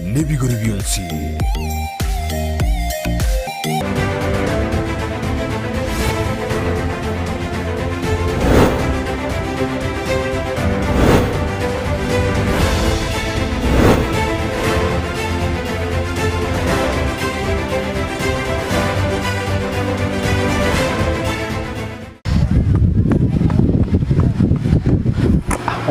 Nebigori bionsi.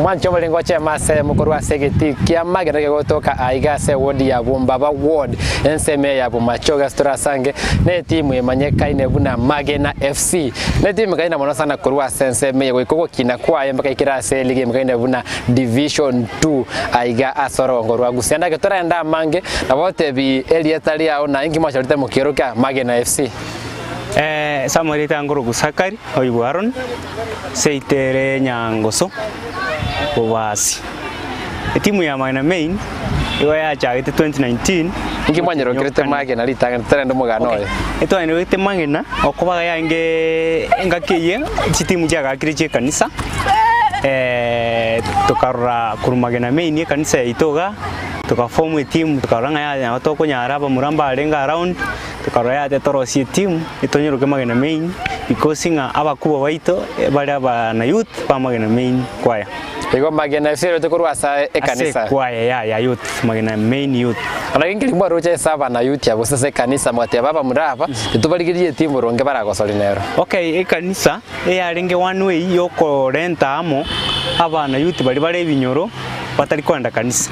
Mwanche oborengo ocheme ase eyemo korwa ase egetii kia magena kegotoka aiga ase ewodi ya Bumbaba Ward, ensemo eye ya Bomachoge ase torasange na etimu emanyekaine buna Magena FC. Ne etimu emekaine mono sana korwa ase ensemo eye goika ogokina kwaye mpaka ekere ase eligi emekaine buna Division 2 aiga ase orogongo rwa Gusii. Naende ake torende amange nabo otebi erieta riao na inki mwachorete mokioro kia Magena FC. Ase amarieta ngoroku Sakari, oibwe Aroni, seito ere Nyangoso, Bobasi. Etimu ya Magena Main igo yachagete 2019 Inki mwanyerokerete Magena ritang'ani torende omogano oye? Etwanyerokerete Magena okoba yaenge engaki eye chitimu chiagakire chia ekanisa tokarora korwa Magena Main ekanisa yaito igaa tokaform etimu tokarora ng'a yaya nabo tokonyara abamura mbarenge around Tokarora yate torosie etimu etonyeroke Magena Main because ng'a abakubwa baito bare abana youth ba Magena Main choir. Igo Magena FC erwete korwa ase Ase ekanisa. echoir ya ya youth, Magena Main youth. Naki nkeri mwaroche ase abana youth abwo gose ase ekanisa mwateba abamura aba titobarigereria etimu boronge baragosori nero. Okay ekanisa eyarenge one way yokorenta amo abana youth baria bare ebinyoro batari kogenda kanisa.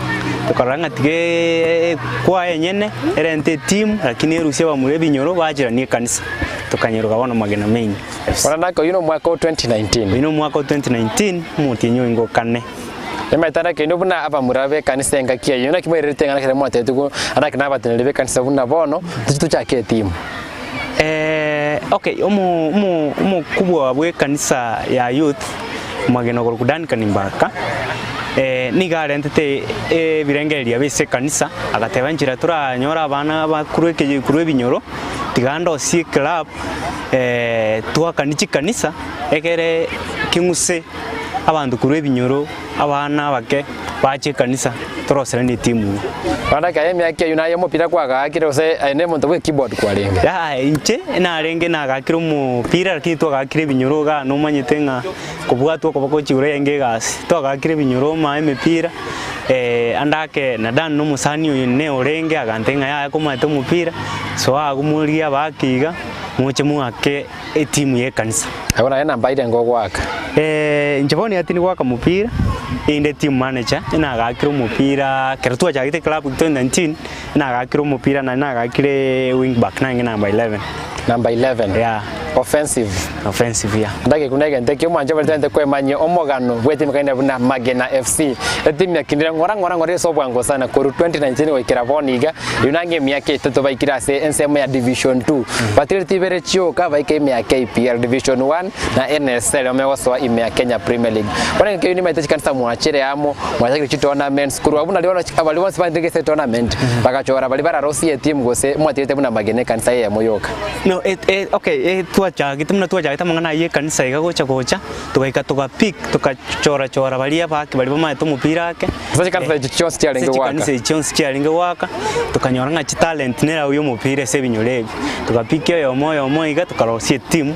Tokarora ng'a tiga ekwaya enyene erente etimu lakini erusie abamura ebinyoro bachiranie ekanisa. Tokanyeroka bono Magena Main FC. Bono naki oyio nomwaka o 2019. Oyio nomwaka o 2019 omotienyi oingo o kane. Emete naki inwe buna abamura b'ekanisa engaki eyio naki mwairerete eng'ana ekero mwatebetigwe naki nabateneneri b'ekanisa buna bono tochie tochake etimu. Okay, omo omo omokubwa bw'ekanisa ya youth omogeni okorokwa Duncan Mbaka, nigo arentete ebirengererio abe ase ekanisa, agateba enchera toranyore abana bakorwa eke korwa ebinyoro, tiga ndosie eclub twakanie chikanisa, egere king'use abanto korwa ebinyoro. Abana abake bache ekanisa toroseranie etimu igo. Bono ekero emiaka eyio naye omopira kwagaakire gose aye ne omonto bwe keyboard kwarenge? Yaya inche narenge nagakire omopira lakini twagakire ebinyoro igaa nomanyete ng'a kobwatwa okoboko gochia igoro yarenge egasi. Twagakire ebinyoro omaa emepira ande ake na Dan na omosani oyo ne orenge agantebia ng'a yaya komanyete omopira soa agwo morigie abaaki iga moche moake etimu y'ekanisa. Abwo naye namba irenge ogoaka. Inche bono niatindi goaka omopira, inde team manager, nagakire omopira ekero twachagete club 2019, nagakire omopira naende nagakire wing back narenge number 11. Number 11? Yeah. Offensive? Offensive, yeah. Ndagekuna egento ekio mwanche oborete kwemanyia omogano bw'etimu kaine buna Magena FC. Etimu yakinire ng'ora ng'ora ng'ora ase obwango sana korwa 2019 goikera bono iga, Eyio nange emiaka etato baikire ase ensemo ya Division 2. Batigire tibere chioka baike ime ya KPL Division 1 na NSL bamanye gosoa ime ya Kenya Premier League. Bono engaki eyio nimaete chikanisa mwachere amo, mwachakire chitournaments korwa abwo nario bono baria bonsi baetire ase etournament bagachora baria bararosie etimu gose mwatigete buna amagena ekanisa eyemo yoka. No et et okay twachagete buna twachagete amang'ana ayio ekanisa iga gocha gocha, togaika toga pick togachora chora baria abake baria bamaete omopira ake. Ase chikanisa echi chionsi chiarenge Ase goaka. chikanisa echi chionsi chiarenge goaka, tokanyora ng'a chitalent nere agwo y'omopira ase ebinyoro ebi. Togapikia oyomo oyomo iga tokarosia etimu,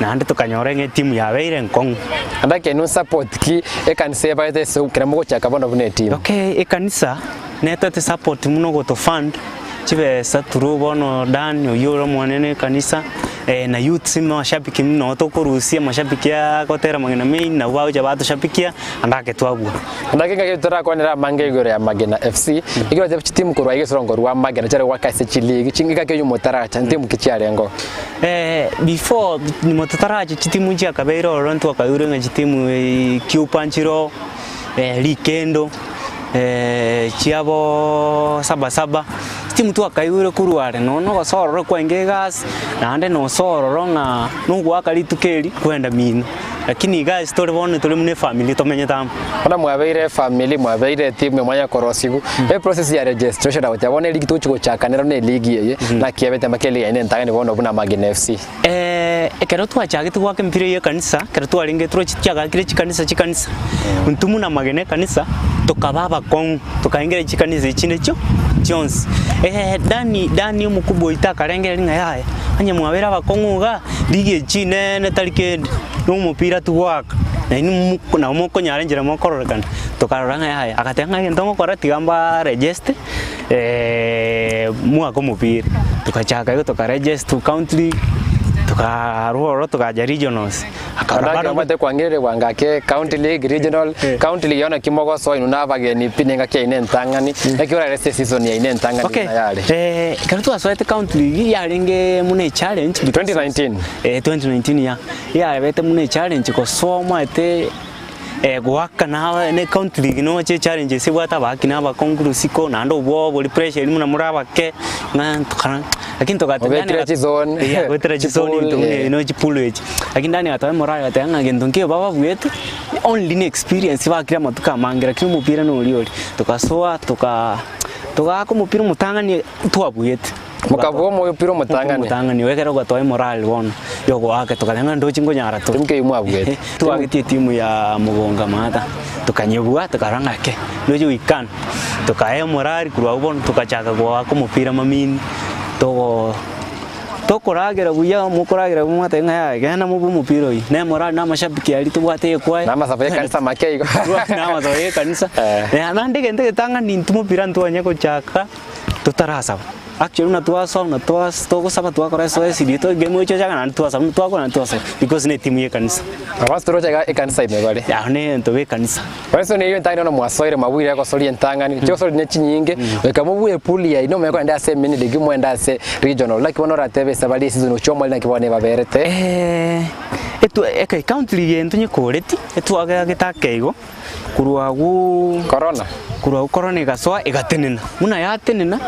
naende tokanyora ng'a etimu yabeire enkong'u. Naende ekeene support ki ekanisa ebaete ase ekero mogochaka bono buna etimu? Okay, ekanisa netoete support buna ogotofund, chibesa through bono Dan oyio ore omonene ekanisa, na youths amashabiki noo tokorusia amashabiki agotera amang'ina main nabwo bagocha batoshabikia, naende ake twabua. Naki ngaki torakwanere amange igoro ya Magena FC, ekero chire chitimu korwa aiga esorongo rwa Magena chiare goaka ase chiligi, chingaki oyio motaracha ntimu ki chiarengeo? Before nyuma totaracha chitimu chiakabeire ororo ntwakaigure ng'a chitimu Cupa nchiroo, Rikendo, chiabo Sabasaba, chitimu twakaigure korwa are nonya ogosoa ororo kwarenge egasi, naende nosoa ororo ng'a nogoaka rituko eri kwenda mino. Lakini iga ase tore bono tore buna efamiri tomenyete amo. Bono mwabeire efamiri, mwabeire etimu mwanya korosigu, eprocess ya registration na goteba bono eligi togochi gochaka nero ne eligi eye, naki ebete mpaka eligi yaino entang'ani bono buna Magena FC. Ekero twachagete goaka emipira eye y'ekanisa, ekero twarenge toroche chiagakire chikanisa chikanisa, intwe buna amagena ekanisa, tokaba abakong'u, tokaengera chikanisa echi chinde chio chionsi. Dani Dani omokubwa oito akarengereria ng'a yaya, onye mwabeire abakong'u igaa, ligi echi chinene tari kende, na omopira tigoaka, nainwe mo nabo mokonyara enchera mokororekana. Tokarora ng'a yaya, agateba ng'a egento ngokora tiga mbaregeste. mwaka omopira, togachaka igo tokaregest to county league, tokarwa ororo togacha regionals. Akarora Andake bado omanyete kwangereria bwango ake county league, regional, Eh. county league yono ki mogosoa inwe na abageni pi nengaki yaino entang'ani, naki orarese esizoni yaino entang'ani Okay, buna yare. ekero twasoete county league yarenge buna echallenge because 2019. 2019 yeah, yabete buna echallenge gosoa omanyete. Goaka na ne county league noche echallenge ase ebwate abaaki na abakungu isiko naende obwoba bori pressure eria buna more abake ng'a tokara lakini togata Obekire chizone, yeah goetera chizone chipool, into buna eh. eno chipool echi. Lakini Dani agatoa morale agateba ng'a gento nkeiyo bababuete only ne experience bakire amatuko amange lakini omopira noria oria. Togasoa toka togaaka omopira omotang'ani twabuete. Mokabua omopira omotang'ani. Omotang'ani oyo ekero ogatoa emorale bono yogoaka tokareba ng'a ndoche nkonyara tore. Timu kei mwabuete. Twagetie etimu ya Mogonga Maata tokanyebua tokarora ng'a ke ndoche goikana tokaea omorari korwa abwo bono togachaka goaka omopira mamini togo tokoragera buya mokoragera buya mwateba ng'a yaya genda mobue omopira oyio na emorali na amashabiki aria tobwate ekwaya Na amasabo y'ekanisa make igo. na amasabo y'ekanisa Eh. Naende egento egetang'ani intwe omopira ntwanye gochaka totarasaba. Actually buna twasoma buna twas togosaba twakora esoesi riria toige moicho ochaga naende twasaba buna twakora naende twasaba because ne etimu ya ekanisa. Abastor roche iga ekanisa ime bare. Yao ne egento ba ekanisa. Bono nigo entang'ani bono mwasoire mwabuire egosoria entang'ani, chigosori ne chinyinge, goika mobue epool yaino omanye kogenda ase emini league moende ase regional. Naki bono oratebe esabari ye season gochia omorero naki bono ebaberete? Etwa eke county league eye ntonyekoreti, etwagete ake igo. Korwa agwo Korona. Korwa agwo korona egasoa egatenena. Buna yatenena,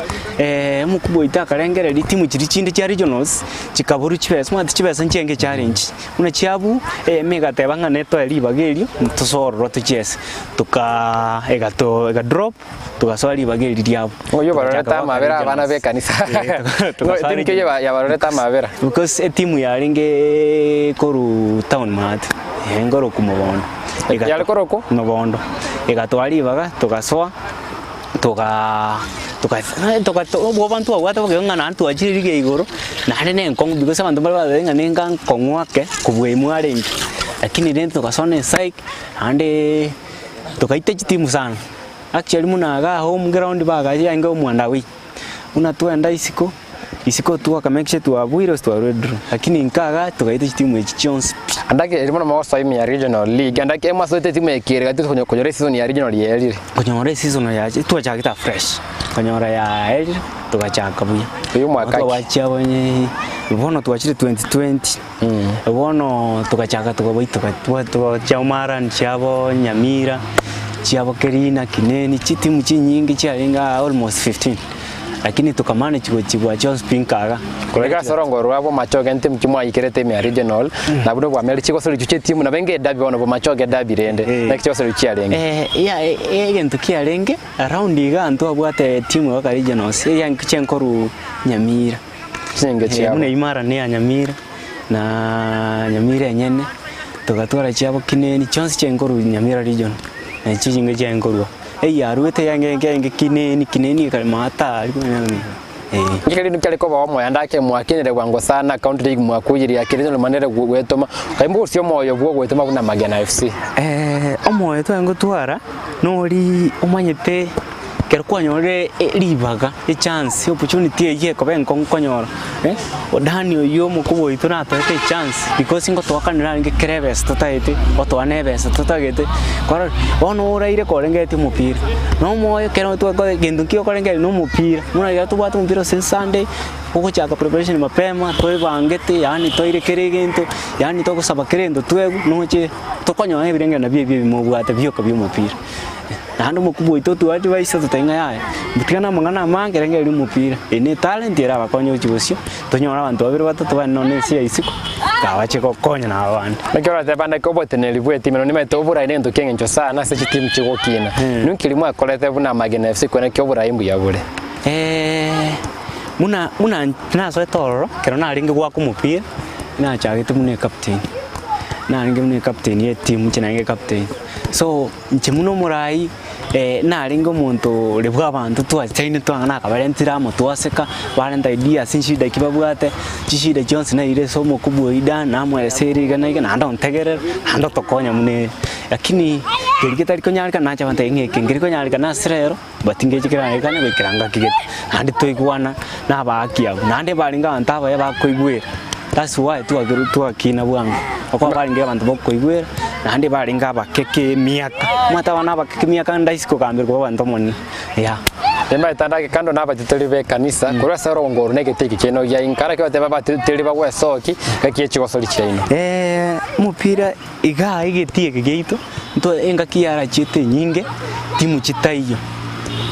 omokubwa oito akarengereria timu chiria chinde chia regionals, chikaborwa chibesa, omanyete chibesa nchiaenge challenge. Buna chiabwo, eyemo egateba ng'a netoe ribaga erio, tosoe ororo tochiese. Tokaa egato ega drop, togasoa ribaga erio riabo. Oyio Togachaka obarorete goaka amabera abana regionals. b'ekanisa. Togasoa Timu ki eyio regionals. yabarorete amabera? Because etimu yarenge korwa town maate, yarenge korokwa Mobondo. Egato- Yare korokwa? Mobondo. Egatoa ribaga togasoa togaa toka toka obwoba ntwabwate boke ng'a naende twachire rigiya igoro, naende na enkong'u because abanto mbare batebete ng'a nenga nkong'u ake kobua imwe arenge. Lakini rende togasoa na esike, naendeee togaita chitimu sana. Actually buna igaa home ground bagacha yarenge omwanda wei. Buna twenda isiko, isiko twaka make sure twabuire gose twarure draw, lakini nka igaa togaita chitimu echi chionsi pi. Andake eri mono mogosoa ime ya regional league, andake mwasoete etimu eye kiere gati konyo konyora eseason ya regional yaerire. Konyora eseason yacha twachagete afresh, konyora yaerire togachaka buya. Oyo omwaka ki? Twachia bonye bono twachire 2020, bono togachaka tokabaitoka twa twachia Omaran chiabo Nyamira, chiabo Kerina, Kineni, chitimu chinyinge chiarenge aa almost 15, lakini tokamanage gochibua chionsi pi nka iga. Korwa iga ase orongo rwa Bomachoge ntimu ki mwaikerete ime ya regional, na buna obwameri chigosori chiu chi'etimu nabo enga edabi bono Bomachoge edabi rende, naki chigosori chiarenge? Ya egento kiarenge around igaa ntwabwate etimu mpaka regionals, eria chiankorwa Nyamira. Chinyinge chiabo. Buna Imara ne ya Nyamira, na Nyamira enyene, togatwara chiabo Kineni, chionsi chiaye nkorwa Nyamira region, na echio chinge chiaye nkorwa. Eyarwete yange enke enke Kineni, Kineni ekare maatari eh. Inki rende kiare koba omoyo ande mwakinire bwango sana county league mwakuyirie ake regional manere gwetoma kaimba gose omoyo bwo gwetoma buna Magena FC. Omoyo tware gotwara nori omanyete Ekero kwanyorire ribaga, echance, opportunity eyio ekoba enkong'u konyora, Dani oyio omokubwa oito natoete echance because ngotoakanera arenge kera ebesa totaete, otoa na ebesa totagete, kwarora bono oraire korengeretie omopira, na omoyo ekero twakora egento nki okorengereria na omopira, buna ekero tobwate omopira ase sunday, ogochaka preparation mapema, toebangete yaani toire kera egento, yaani togosaba kera egento twegwe, noche tokonyora ebirengererio nabio ebio ebimo obwate bioka bia omopira. Naende omokubwa oito otwe advice ototebia ng'a yaya, motigane amang'ana amange rengereria omopira, eye ne etalent erabakonye gochia bosio, tonyore abanto babere batato bande nonye na ense ya isiko, kabache gokonya na abande. Naki oratebe ande ki oboteneneri bw'etimu ero nimaete oborai negento ki'engencho sana ase chitimu chigokina. Ninki riria mwakorete buna amagena FC kore naki oborai mbuya bore? Buna buna nasoete ororo, ekero narenge goaka omopira. nachagete buna ecaptain, narenge buna ecaptain ya etimu inche narenge ecaptain. So, inche buna omorai narenge omonto ore bwa abanto twachaine twang'a nakabarentire amo twaseka, barenta ideas nchida ki babwate, chishida chionsi naire ase omokubwa oyio Dan namoeresa ere iga na iga naende ontegerera, naende otokonya buna ere. Lakini keria getari konyarekana nacha gontebia ng'a eke nkeri konyarekana ase rero. But ngeche kerarekane goikera ngaki gete, naende twaigwana na abaaki abwo, naende barenge abanto abaya bakoigwera, that's why twakerwa twakina bwango, okoba barenge abanto bokoigwera, naende barenge abake kemiaka, omanyete abana abake kemiaka ndaisi kogambera koba abanto omonene, yeah. Nimbaete ndake kando na abateteri b'ekanisa, korwa ase orongo oro na egete eke kiaino gia inka, naki bateba abateteri bagwesoki gaki ye chigosori chiaino. Omopira igaa egetii eke giaito, Ntwe engaki yarachiete enyinge, timu chitaiyo,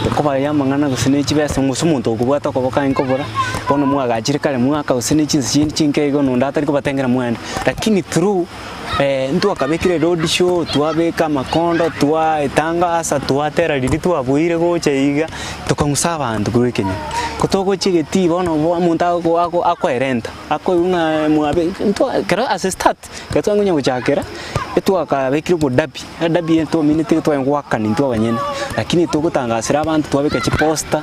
okoba y'amang'ana gose ne chibesa gose omonto okobwata okoboko aye nkobora, bono mwagachire kare mwaka gose ne chinsa chinde chinke igo nonde atari kobatengera mwende. Lakini through ntwakabekire road show, twabeka amakondo, twaetanga asa twatera riria twabuire gocha iga, tokang'usa abanto korwa ekenyoro. Ko togochia egetii bono bo omonto ago ago akoerenta, akoigwa ng'a mwabe ntwa ekero ase start. Ekero twangonya gochakera, etwakabekire obodabi, edabi eye twamineti tware goakana intwe abanyene, lakini togotangasera abanto twabeka chiposter,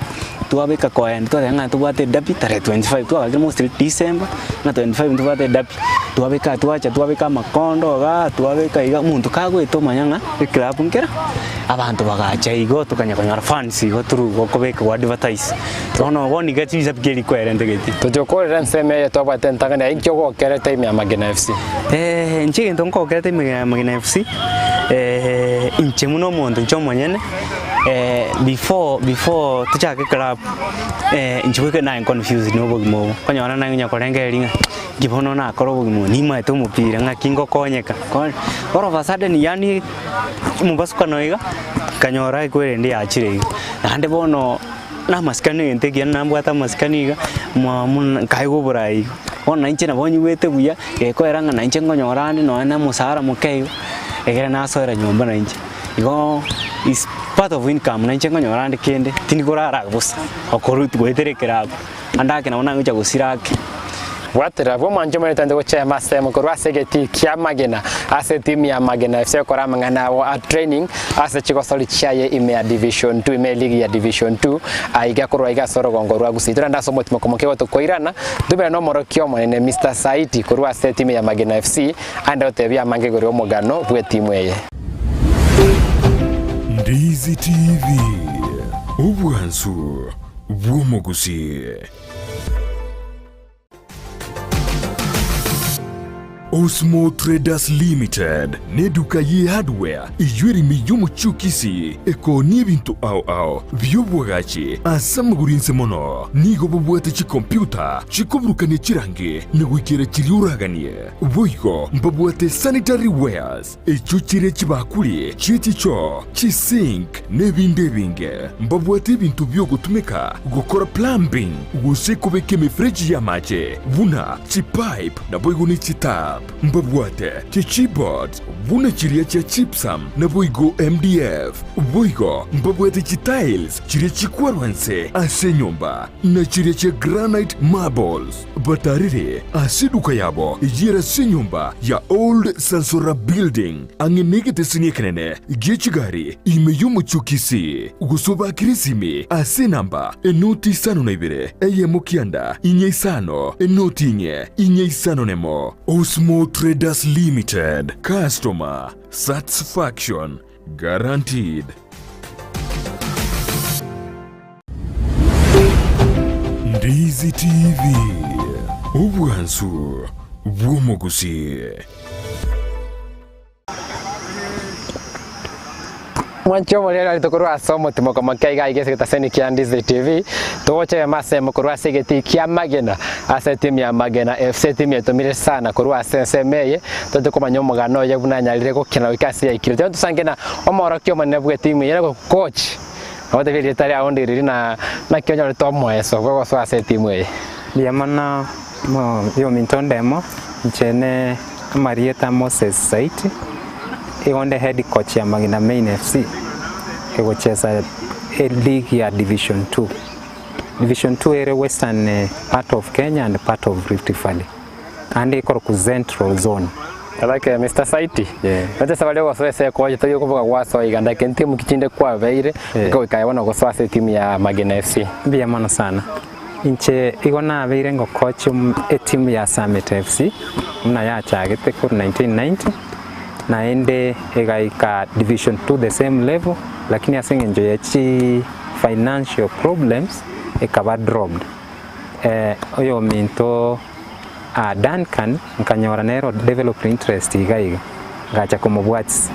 twabeka koenda twateba ng'a tobwate edabi tarehe 25, twabakire mostly December, ng'a 25 ntobwate edabi, twabeka twacha twabeka amakondo igaa, twabeka iga, omonto kagoeta omanya ng'a eclub nkere, abanto bagacha igo tokanya konyora fans igo through gokobeka go advertise. Bono bono iga chibisa pi keri kwerente gete. Tochokorera ensemo eye twabwate entang'ani aye inki ogokerete ime ya Magena FC? Inche egento nkokerete ime ya Magena FC, inche buna omonto inche omonyene, before before tochake club, inche bweka naye confused na obogima obo, okonyora naye onya korengereria ng'a inki bono nakora obogima obo, nimaete omopira ng'aki ngokonyeka, all of a sudden yaani omobasukano iga, nkanyora ekwerende yachire iga, naende bono. Namasikani egento ekiya nambwate amasikani iga, mwamu nkaegwa oborai iga. Bono nainche nabo nyigwete buya, gekoera ng'a nainche nkonyora ande nonye na omosara moke igo, ekere nasoera nyomba nainche. Igo is part of income nainche nkonyora ande kende, tindi korara bosa, okorwa goetera ekerabu, ande ake nabo nagocha gosira ake. Bwatera bw'omwancho omonene tande gochia asemo korwa ase egetii ki'amagena ase etimu ya Magena FC gokora amang'ana abo a training ase chigosori chiaye ime ya Division 2 ime eligi ya Division 2 aiga korwa aiga ase orogongo rwa Gusii. Torende ase omotimoko moke gotokoirana tobere nomorokia omonene Mister Saiti korwa ase etimu ya Magena FC aende gotebia amange igoro y'omogano bw'etimu eye. Ndizi TV, obwansu bw'omogusii. Osmo Traders Limited n'eduka ye hardware eyio ere ime y'omochie o Kisii ekoonia ebinto ao ao bi'obwagachi ase amagoro inse mono. Nigo bobwate chikompiuta chikoburukania chirangi na goikera chiria oraganie. Boigo mbabwate sanitary wares Echio chiria chibakuri chie chichoo, chisink, na ebinde ebinge. Mbabwate ebinto bi'ogotumeka gokora plumbing, gose kobeka emefereji y'amache, buna chipipe naboigo ne chitap. Mbabwate chichipboards buna chiria chia gypsum naboigo MDF. Boigo mbabwate chitiles chiria chikwarwa inse ase enyomba, na chiria chia granite marbles. Batarire ase eduka yabo eyio ere ase enyomba ya Old Sansora Building, ang'e negeteseni ekenene gie chigari ime y'omochie o Kisii, gose obakire esimi ase enamba enoti isano na ibere, eyemo kianda, inye isano, enoti inye, inye isano nemo. Osmo Traders Limited, Customer Satisfaction Guaranteed. Ndizi TV, obwansu bw'omogusii. Mwanche omorero aria tokorwa ase omotimoko moke iga aiga ase egetaseni kia Ndizi TV togochegema ase emo korwa ase egetii kia Magena ase etimu ya Magena FC etimu etomire sana korwa ase ensemo eye toche komanya omogano oye buna anyarire gokina goika ase yaikire. Tiga tosange na omorokia omonene bw'etimu eye nabo coach Agotebia erieta riao ndiriri na naki onyorete omoeso bw'ogosoa ase etimu eye. Mbuya mono oyominto ondemo, inche ne amarieta Moses Saiti, igo onde head coach ya Magina Main FC, egochesa eleague ya division two. Division two ere western part of Kenya and part of Rift Valley. Naende ekorokwa Central Zone. Like Mister Saiti, Yeah. noche ase baria ogosoa ase ekocha tari okoboka gwasoa iga ndake ntimu ki chinde kwabeire Yeah. goika aye bono gosoa ase etimu ya Magena FC. Mbuya mono sana. Inche igo nabeire ngokocha etimu ya Summit FC buna yachagete korwa 1990 naende egaika division 2 the same level lakini ase eng'encho ya chi financial problems ekaba dropped. Oyominto Duncan nkanyora nere o developed interest iga iga ngacha komobwatisia.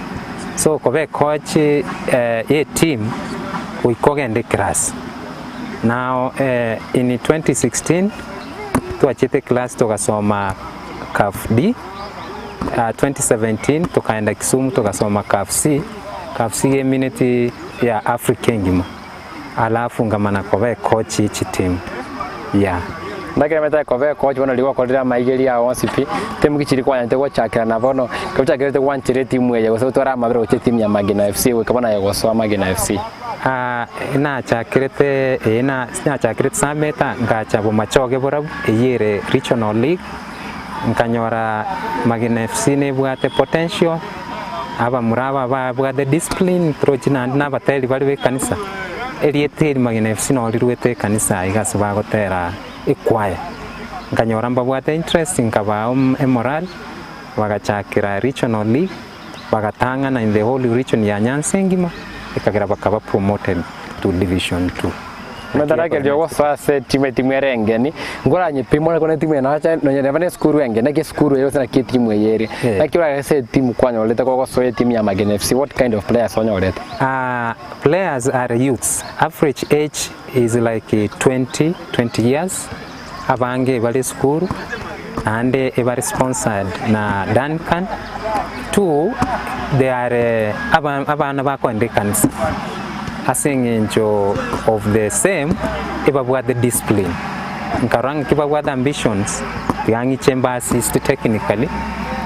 So koba ecoach ye team goika ogende eclass. Now in 2016 twachete eclass togasoma CAF D, 2017 tokaenda Kisumu togasoma CAF C, CAF C emineti ya Africa engima. Alafu nkamana koba ecoach ye chitimu yeah. Ndakeremete koba ecoach bono riria gwakorire amaigerio ao onsi pi, timu ki chiri kwanyarete gochakera na bono ekero ochakerete gwanchera etimu eye gose gotwara amabera gochia etimu ya Magena FC goika bono aye gosoa Magena FC. Nachakerete eye na nachakerete Sameta ngacha Bomachoge borabu eyio ere regional league, nkanyora Magena FC nebwate potential. Abamura aba babwate discipline torochi naende na abateri bare b'ekanisa, erieta eri Magena FC noo riruete ekanisa iga ase bagotera ekwaya. Nkanyora mbabwate interest nkabaa emorale, bagachakera regional league, bagatang'ana in the whole region ya Nyanza engima, ekagera bakaba promoted to division two. Notarageria ogosoa ase etimu etimu ere engeni, nkoranyepime ore kore etimu eye nache nonye neba ne esukuru engeni, naki esukuru eye gose naki etimu eye ere. Eh. Naki orare ase etimu kwanyorete kogosoa etimu ya Magena FC, what kind of players onyorete? Ah, players are youths, average age is like 20, 20 years, abange bare esukuru, naende ebare sponsored na Duncan, two, they are aba abana bakoenda ekanisa. Ase eng'encho of the same ebabwate discipline, nkarora ng'aki babwate ambitions, tiga ng'iche mba assist technically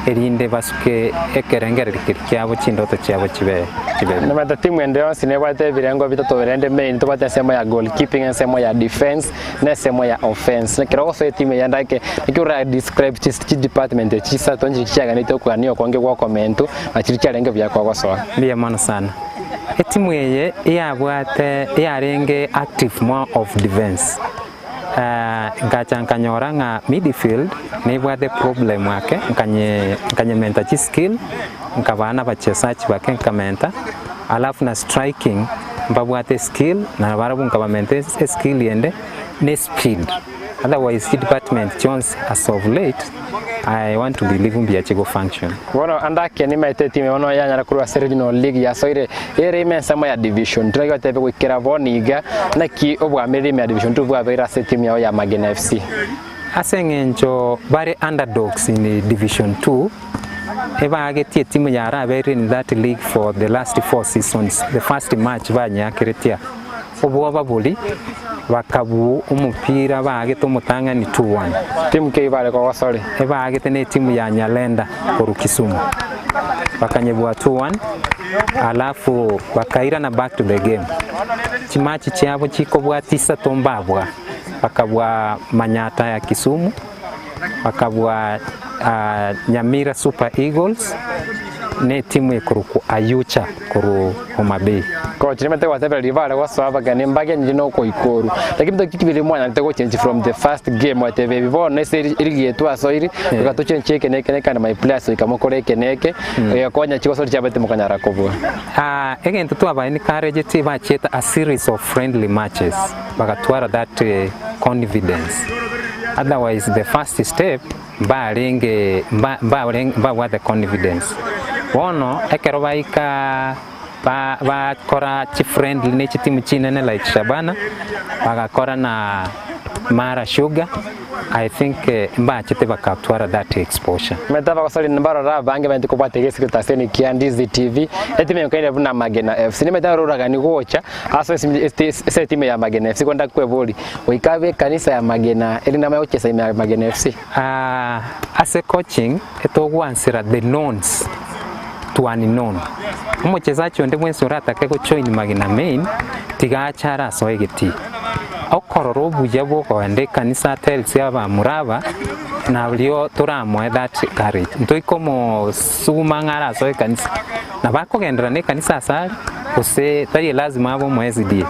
erinde basuke ekerengererio keria kiabo chindoto chiabo chibe chibe buya. Nomanyete timu ende yonsi nebwate ebirengo bitato rende main, tobwate ensemo ya goalkeeping, ensemo ya defence, na ensemo ya offence. Ekero ogosoa etimu eye ndake, naki ora describe chi chi department echi chisato nchiria chiaganete okogania okonge gwa okomento, na chiria chiarenge buya kogosoa. Mbuya mono sana. Etimu eye eyabwate eyarenge active more of defence. Nkacha nkanyora ng'a midfield nebwate problem ake, nkanye nkanyementa chiskill, nkabaa na abachesaji bake nkamenta, alafu na striking mbabwate eskill, na barabwo nkabamenta eskill ende ne speed. Otherwise chidepartment chionsi as of late I want to believe mbuya chigo function. Bono ande ake nimaete etimu bono yanyara korwa ase regional league yasoire ere ime ensemo ya division two naki gotebe goikera bono iga naki obwamereri ime ya division two bwabeire ase etimu yao ya Magena FC. Ase eng'encho bare underdogs in division two, ebaagetie etimu yarabeire in that league for the last four seasons, the first match banyeakeretie Obwoba boria bakabua omopira baagete omotang'ani 2-1. Timu ki bare kogosore? Ebaagete netimu ya Nyalenda korwa Kisumu. Bakanyebua 2-1 alafu bakairana back to the game. Chimachi chiabo chikobua isato mbabua. Bakabua Manyatta ya Kisumu, bakabua Nyamira Super Eagles na etimu ekorokwa Ayucha korwa Homa Bay. Coach nimanyete gwatebereria bare gosoa abageni mbagenire na okoikorwa lakini binto ki biria mwanyarete gochange from the first game mwateba ebi bono ase erigi eye twasoire goika tochenche eke na eke na eke and my players goika mokore eke na eke egokonya chigosori chiabete mokonyara kobua. Egento twaba encourageti bachiete a series of friendly matches bagatwara that confidence otherwise the first step mbarenge mbabwate confidence bono ekero baika bakora chifriendly ne chitimu chinene like Shabana bagakora na Mara Sugar I think mbachete bakatwara that exposure. Omanyete abagosori mbarora abange banyete kobwata egesikirito ase ene kia Ndizi TV, etimu enkoine buna Magena FC. Nimanyete aroragani gocha ase ase etimu ya Magena FC konda kwebori goika abe ekanisa ya Magena erinde amanye gochesa ime ya Magena FC. Ase coaching etogwansera the knowns to unknown. Omochesachi onde bwensi oratake gojoin Magena Main tiga ache arasoe egetii. Okorora obuya bw'okoenda ekanisa atelsi abamura aba. Nario toramoe that courage. Ntoike omosuguma ng'a arasoe ekanisa. Nabo akogenderera na ekanisa ase are, gose tari elazima abe omo SDA.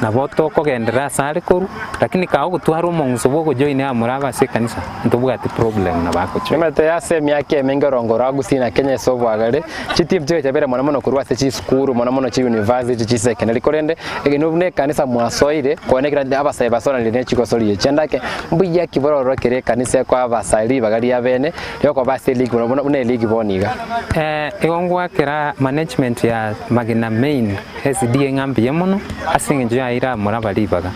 Nabo tokogenderera ase are korwa, lakini kae ogotwara omong'uso bwa ogojoin amo rabe ase ekanisa, ntobwati problem nabo agojoin. Omanyete ase emiaka emenge orongo rwa Gusii na Kenya ase obwagare, chitimu chigachabera mono mono korwa ase chisukuru mono mono chiuniversity, chisecondary korende egenwa buna ekanisa mwasoire konya ekero abasae basoranire ne chigosori echi ande ake mbuya ki bororo kere ekanisa ekoa abasae ribaga ria bene riokoba ase eligi buna buna eligi bono iga. Igo ngoakera management ya Magena Main SDA ng'a mbuya mono ase eng'encho yaye iramoraba ribaga.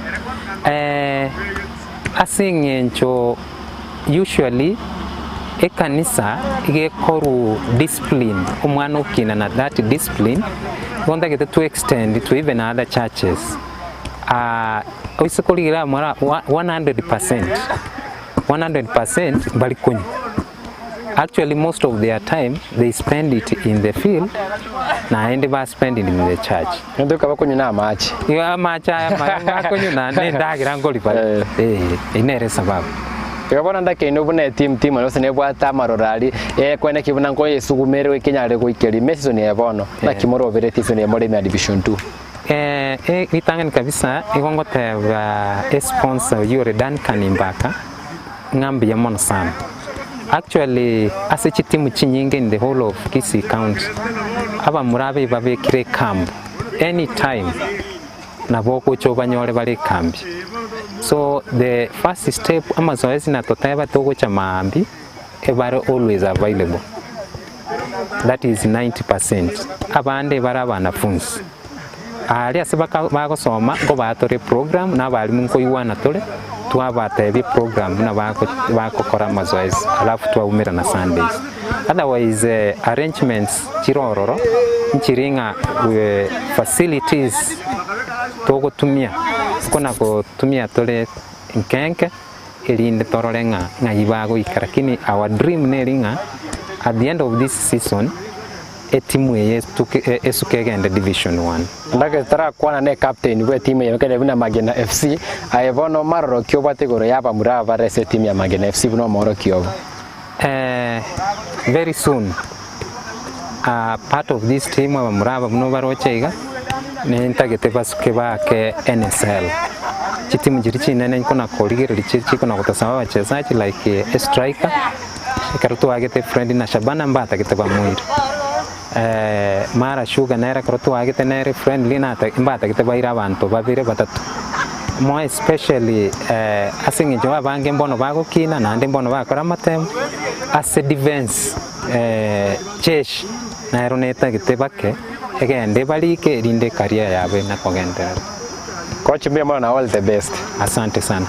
Ase eng'encho usually ekanisa iga ekorwa discipline, omwana okina na that discipline, igo ntagete to extend to even other churches. Oise korigereria mora 100%, 100% mbari konywa. Actually most of their time they spend it in the field naende ba spend it in the church. Egento gekaba konywa na amache. Igo amache aya amaya bakonywa na ne endagera nkori bare. Eh. Eh, eyio nere esababu. Igo bono ndakeine buna etimu timu gose nebwate amaroro aria ekwene ki buna nkoyesugumere ekenyare goikeria ime esisoni eye bono. Naki morobereti esisoni eye more ime ya division two. Eh, eh, ritang'ani kabisa igo ngoteba esponsor oyio ore Duncan Mbaka ng'a mbuya mono sana. Actually ase chitimu chinyinge in the whole of Kisii County, abamura abe babekire ecamp any time nabo ogocha obanyore bare ekambi. So the first step amazoezi natoteba togocha maambia ebare always available that is 90%. Abande bare abanafunzi Aaria ase baka bagosoma nkobaa tore eprogram na abalimu nkoigwana tore, twabatebia eprogram buna bako bagokora amazoezi alafu twaumerana Sundays. Otherwise arrangements chire ororo nchiri ng'a facilities togotumia, nkona gotumia tore nkenke erinde torore ng'a ng'ai bagoika lakini our dream neri ng'a at the end of this season Etimu eye etuke esuke egende Division One. Ndake torakwana ne captain bwe etimu eye kere buna Magena FC, aye bono omaroroki obwate igoro ya abamura aba bare ase etimu ya Magena FC buna omoorokia obo. Eh, very soon uh, part of this team abamura aba buna obaroche iga nintagete basuke baake NSL chitimu chiria chinene nkona korigereria chiri chikona gotosaba abachesaji like a striker Ekero twagete Fred na Shabana mbatagete bamoire. Mara Sugar nere ekero twagete nere friendly nata mbatagete baire abanto babere batato. More especially ase eng'encho abange mbono bagokina naende mbono bagokora amatemo, ase defense jeshi nero netagete bake egende ebarike erinde ecareer yabo ena kogenderera. Coach mbuya mono na all the best. Asante sana.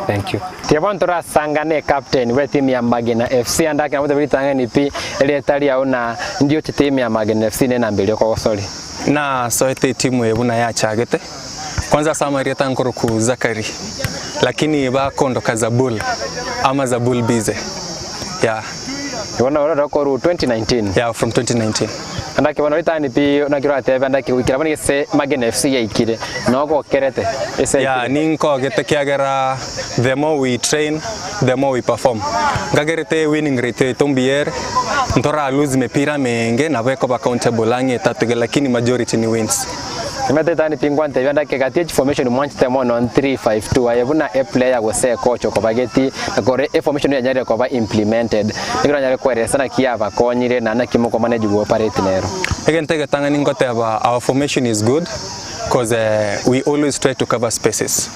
Thank you. Tiga bono torasangane ecaptain bw'etimu ya Magena FC ande ake nabo ritang'ani pi erieta riao na ndioche timu ya Magena FC ne enamba eria okogosori. Nasoete etimu eye buna yachagete, kwanza ase amarieta nkoroku Zachary, lakini bakondoka Zabul ama Zabul Bize, yeah. Bono ororo korwa 2019. Yeah, from 2019. Ande ake bono ritang'ani pi naki oratebe ande ake goikera bono gese Magena FC yaikire nogokerete ase Yeah, yaikire. ninkogete kiagera the more we train the more we perform. Nkagerete winning rate yaito mbuya ere, ntora lose mepira menge nabo ekoba accountable ang'e etato iga lakini majority ni wins. Nimanyete ritang'ani pi ngwantebia ande ake gati echiformation mwanchete mono 3-5-2 aye buna eplayer gose ecoach okobageti na kore eformation yanyarire koba implemented nigo oranyare koeresa naki yabakonyire na naki mokomanage go operate nero. Egento egetang'ani ngoteba our formation is good cause we always try to cover spaces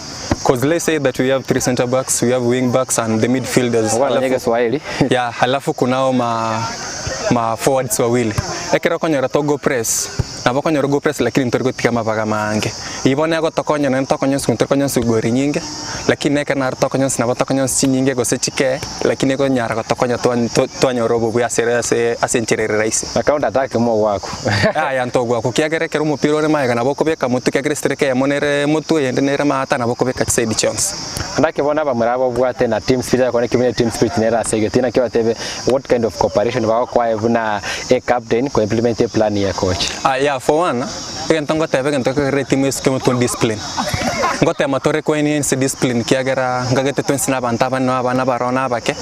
cause let's say that we have three center backs, we have wing backs and the midfielders. Okwana Alafu, Kiswahili. yeah, halafu kunao ma, ma forwards wawili ekero okonyora togo press nabo okonyora go press lakini ntori gotiga amabaga mange ibo negotokonya naende tokonyosia tori konyosia gori nyinge lakini ekero naro tokonyosia nabo tokonyosia chinyinge gose chike lakini ekonyara gotokonya twanyora obobuya ase ase ase enchera ere rahisi. Na counter attack mogwaku. Yaya ntogwaku kiagera ekero omopira ore magega nabo okobeka motwe kiagera estrike eyemo nere motwe eyende nere maata nabo okobeka chiside chionsi. Naki bono abamura aba obwate na team spirit akone kimwe team spirit nere ase egeti naki obatebe what kind of cooperation bagokwae buna a captain ko implement a plan ya coach. Ah yeah for one, egento ngoteba egento ekero etimu esuke motwe discipline. Ngotema tore koenense discipline kiagera nkagete twensi na abanto abanene na abana baroo na abake,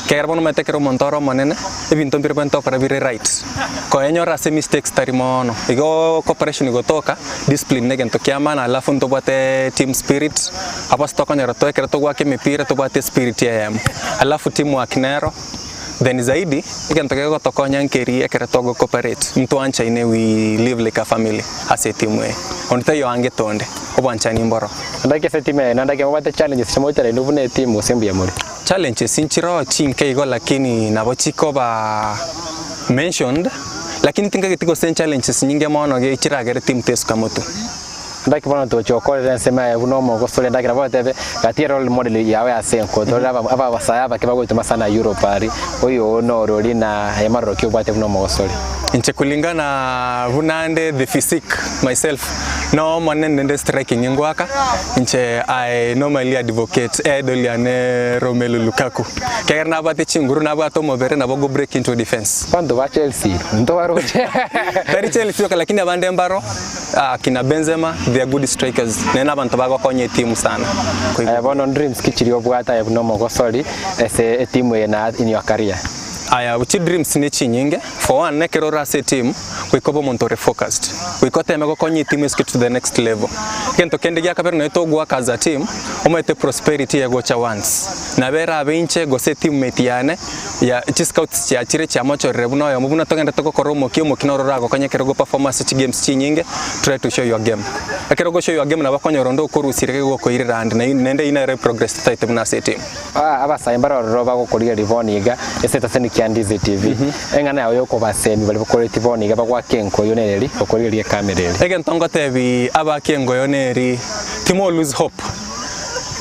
kiagera bono omanyete ekero omonto ore omonene, ebinto mbire bwenerete gokora bire right. Koenyora ase mistakes tari moono, igo cooperation gotoka, discipline na egento kia maana alafu ntobwate team spirit, abwo ase tokonyora toe ekero togoaka emepira tobwate espirit eyemo. Alafu team work nero, then zaidi, egento kegotokonya nkeri ekero togo cooperate, ntwanchaine we live like a family ase etimu eye. Onde taiyo angete onde, obwanchani mboro. Ndaki ase etimu eye, na ndaki mobwate challenges chimoitera inwe buna etimu gose mbuya more? Challenges nchiroo chinke igo lakini nabo chikoba mentioned, lakini tingageti gose challenges nyinge mono chiragere timu tesuka motwe. Ndaki bono togochia gokorera ensemo yaye buna omogosori endagera botebe, Gati role model yawe ase enko, torore abasae abake bagoetoma sana Europe aria, oyo oo norori na aye maroro ki obwate buna omogosori? Inche kulingana buna nde the physique myself no omonene nde striking ngoaka inche I normally advocate idol yane Romelu Lukaku ekiagera nabwate chinguru nabwate omobere nabo go break into defence. Abanto ba Chelsea ntobaroche. Tari Chelsea yoka lakini abande mbaro. Akina Benzema they are good strikers naende na abanto bagokonya etimu sana. Aye bono dreams ki chiria obwate aye buna omogosori ase etimu eye na in your career? Aya chi dreams ne chinyinge, for one ekero ore ase etimu goika obe omonto ore focused, goika oteme gokonya etimu esike to the next level. Egento kende gia kabere nonye togoaka as a team, omanyete prosperity egocha once, nabo erabe inche gose team mate yane ya chiscouts chiachire chiamochorire buna oyomo buna togenderete gokora omokia, omokia noro oragokonye ekero ogoperform ase chigames chinyinge, try to show your game. Ekero ogoshow your game nabo okonyora onde okorusia riga gokoirera ande na naende eyio nero eprogress totaete buna ase etimu. Abasae mbare ororo bagokorigereria bono iga ase etaseni kia Ndizi TV. Eng'ana yao y'okobasemia baria bakoretie bono iga bagoaka enkoyo nereri okorigereria ekamera eri. Egento ngotebi abaaki engoyo neri, timo lose hope.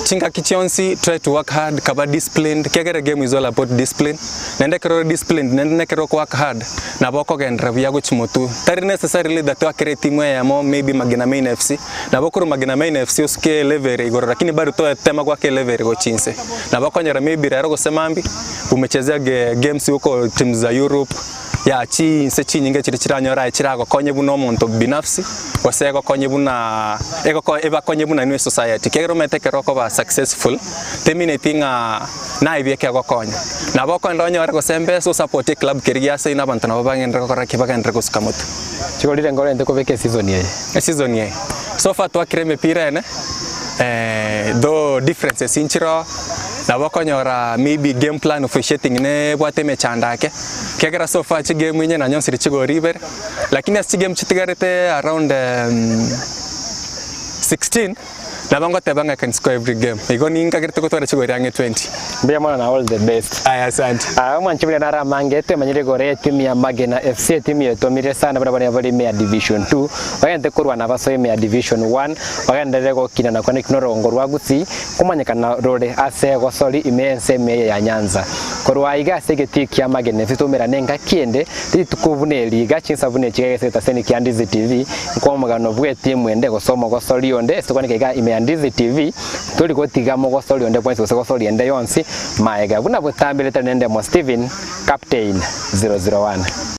Chingaki chionsi try to work hard, kaba disciplined, ekiagera egame is all about discipline, naende ekero ore disciplined naende na ekero oko work hard, nabo okogenderera buya gochia motwe. Tari necessarily that oakere etimu eyemo maybe Magena Main FC, nabo okorwa Magena Main FC osuke elevel ere igoro lakini bado toetema goaka elevel ere gochia inse. Nabo okonyora maybe rero gose mambia, umechezea games huko timu za Europe, ya chinse chinyinge chiria chiranyore aye chiragokonye buna omonto binafsi, gose egokonye buna egoko ebakonye buna inwe esociety. Ekiagera omanyete ekero okoba successful, temineti ng'a naye bieka egokonya. Nabo okogenda onyore gose embesa osapotie eclub keria giaseino na abanto nabo bagenderere gokora ki? Bagenderere gosuka motwe. Chigorire nkorente kobeka eseason eye. Eseason eye, so far twakire emepira ene, though differences nchiroo, nabo okonyora maybe game plan officiating nebwate emechando ake, ekiagera so far chigame inye nanyonsire chigori ibere, lakini ase chigame chitigarete around 16, nabo ngoteba ng'a I can score every game, igo ninkagerete gotwara chigori ang'e 20. Mbuya mono na all the best. Aya asante. Aa omwanchi buria naro amange twemanyire igoro y'etimu ya Magena FC etimu yetomire sana buna baria bare ime ya division 2 bagente korwana abasoe ime ya division 1 bagenderere gokina na kwana ekina orogongo rwa Gusii komanyekana rore ase egosori ime y'ensemo eye ya Nyanza. Korwa aiga ase egetii kia Magena FC twaumerane engaki ende rituko buna eri iga chinsa buna echi iga egesetaseni kia Ndizi TV nkoa omogano bw'etimu ende gose omogosori onde ase tokwaneka iga ime ya Ndizi TV Tori gotiga mogosori onde bwensi gose gosoria ende yonsi magega, buna botambe ritari nendemo Stephen, Captain 001.